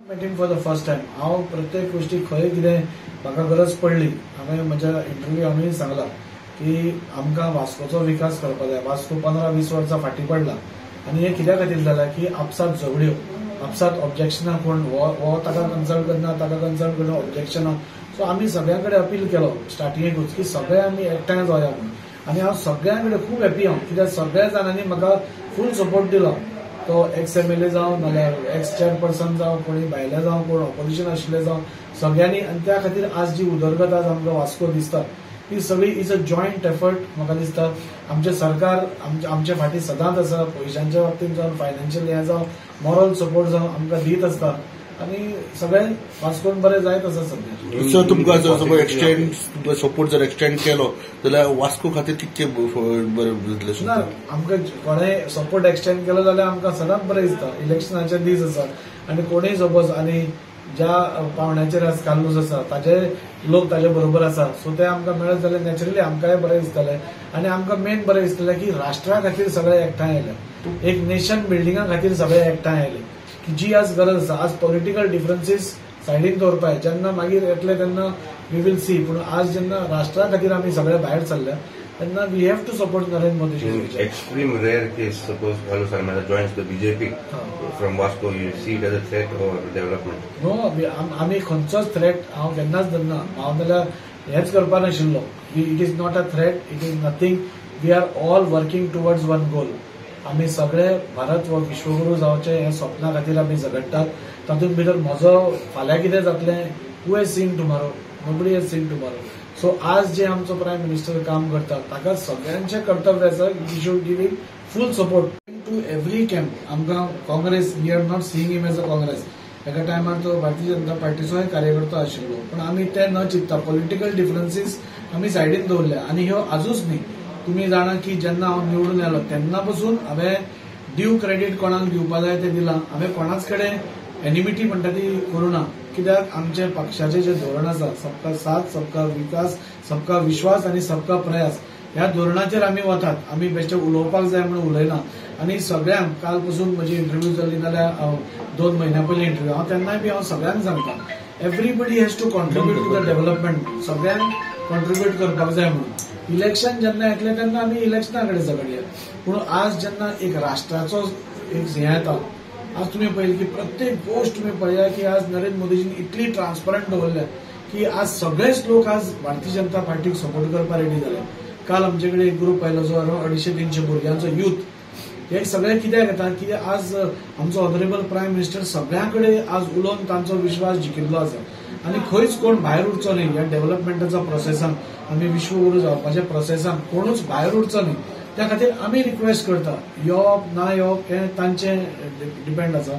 Met him for the first time. हांव प्रत्येक गोश्टी खंय कितें म्हाका गरज पडली, हांवें म्हज्या इंटरव्यू आमी सांगला की आमकां वास्कोचो विकास करपाक जाय. वास्को 15-20 वर्सां फाटीं पडला आनी हें कित्या खातीर जालां की आपसात झगड्यो, आपसात ऑब्जेक्शनां, कोण हो हो ताका कन्सल्ट करना, ताका कन्सल्ट करना, ऑब्जेक्शनां. सो आमी सगळ्यां कडेन अपील केलो स्टार्टिंगेकूच की सगळे आमी एकठांय जावया म्हणून. आनी हांव सगळ्यां कडेन खूब हॅपी हांव, कित्याक सगळ्या जाणांनी म्हाका फूल सपोर्ट दिलो. तो एक्स एमएलए जावं, नाल्यार एक्स चेअरपर्सन जावं, कोणी भायले जावं, कोण ऑपोजिशन आशिल्ले जावं, सगळ्यांनी. आनी त्या खातीर आज जी उदरगत आज आमकां वास्को दिसता ती सगळी is a joint effort. म्हाका दिसता आमचें सरकार आमचे फाटीं सदांच आसा, पयशांच्या बाबतींत जावं, फायनान्शियल हें जावं, मॉरल सपोर्ट जावं, आमकां दीत आसता आनी सगळें वास्कोन बरें जायत आसा सध्या. सर, तुमकां जर समज एक्सटेंड तुमकां सपोर्ट जर एक्सटेंड केलो जाल्यार वास्को खातीर कितके बरें जातलें? ना, आमकां कोणेय सपोर्ट एक्सटेंड केलो जाल्यार आमकां सदांच बरें दिसता. इलेक्शनाचे दीस आसा आनी कोणूय सपोज आनी ज्या पावंड्याचेर आज कार्लूस आसा ताजे लोक ताजे बरोबर आसा, सो ते आमकां मेळत जाल्यार नॅचरली आमकांय बरें दिसतलें. आनी आमकां मेन बरें दिसतलें की राष्ट्रा खातीर सगळे एकठांय आयले, एक नेशन बिल्डिंगा खातीर सगळे एकठांय आयले की जी आज गरज आसा. आज पॉलिटिकल डिफरन्सीस सायडीन दवरपाक जेन्ना मागीर येतले तेन्ना we will see, पूण आज जेन्ना राष्ट्रा खातीर आमी सगळे भायर सरल्या तेन्ना we have to support Narendra Modi. In extreme rare case, suppose Carlos Almeida joins the BJP from Vasco, you see it as a threat or development? No, आमी खंयचोच थ्रेट हांव केन्नाच धरना. हांव जाल्यार हेंच करपा नाशिल्लो. It is not a threat, it is nothing. We are all working towards one goal. आमी सगळे भारत हो विश्वगुरू जावचे हे स्वप्ना खातीर आमी झगडटात. तातूंत भितर म्हजो फाल्यां कितें जातलें, who has seen tomorrow? Nobody has seen tomorrow. So आज जे आमचो प्रायम मिनिस्टर काम करता ताका सगळ्यांचें कर्तव्य आसा, we should give him full support to every camp. आमकां Congress, we are not seeing him as a Congress. एका टायमार तो भारतीय जनता पार्टीचोय कार्यकर्तो आशिल्लो, पण आमी ते न चिंतता पॉलिटिकल डिफरन्सीस आमी सायडीन दवरल्या. आनी ह्यो आजूच न्ही, तुमी जाणा की जेन्ना हांव निवडून आयलो तेन्ना पसून हांवें ड्यू क्रेडीट कोणाक दिवपा जाय तें दिलां. हांवें कोणाच कडेन एनिमिटी म्हणटा ती करूं ना, कित्याक आमचे पक्षाचें जें धोरण आसा, सबका साथ, सबका विकास, सबका विश्वास आनी सबका प्रयास, ह्या धोरणाचेर आमी वतात. आमी बेश्टे उलोवपाक जाय म्हणून उलयना. आनी सगळ्यांक काल पसून म्हजी इंटरव्यू जाली जाल्यार 2 म्हयन्या पयलीं इंटरव्यू हांव तेन्नाय बी हांव सगळ्यांक सांगता, everybody has to contribute to the development. सगळ्यांक कॉन्ट्रिब्यूट करपाक जाय म्हणून. इलेक्शन जेन्ना येतलें तेन्ना आमी इलेक्शना कडेन झगडया, पूण आज जेन्ना एक राष्ट्राचो एक हें येता, आज तुमी पळयलें की प्रत्येक गोश्ट तुमी पळया की आज नरेंद्र मोदीजीन इतली ट्रान्सपरंट दवरल्या की आज सगळेच लोक आज भारतीय जनता पार्टीक सपोर्ट करपाक रेडी जाले. काल आमचे कडेन एक ग्रुप आयलो जो अरावंड 250-300 भुरग्यांचो यूथ. हे सगळे कित्याक येता की आज आमचो ऑनरेबल प्रायम मिनिस्टर सगळ्यां कडेन आज उलोवन तांचो विश्वास जिखिल्लो आसा आनी खंयच कोण भायर उरचो न्ही ह्या डेव्हलपमेंटाच्या प्रोसेसान. आमी विश्वगुरू जावपाच्या प्रोसेसान कोणूच भायर उरचो न्ही, त्या खातीर आमी रिक्वेस्ट करता. येवप ना येवप हें तांचें डिपेंड आसा.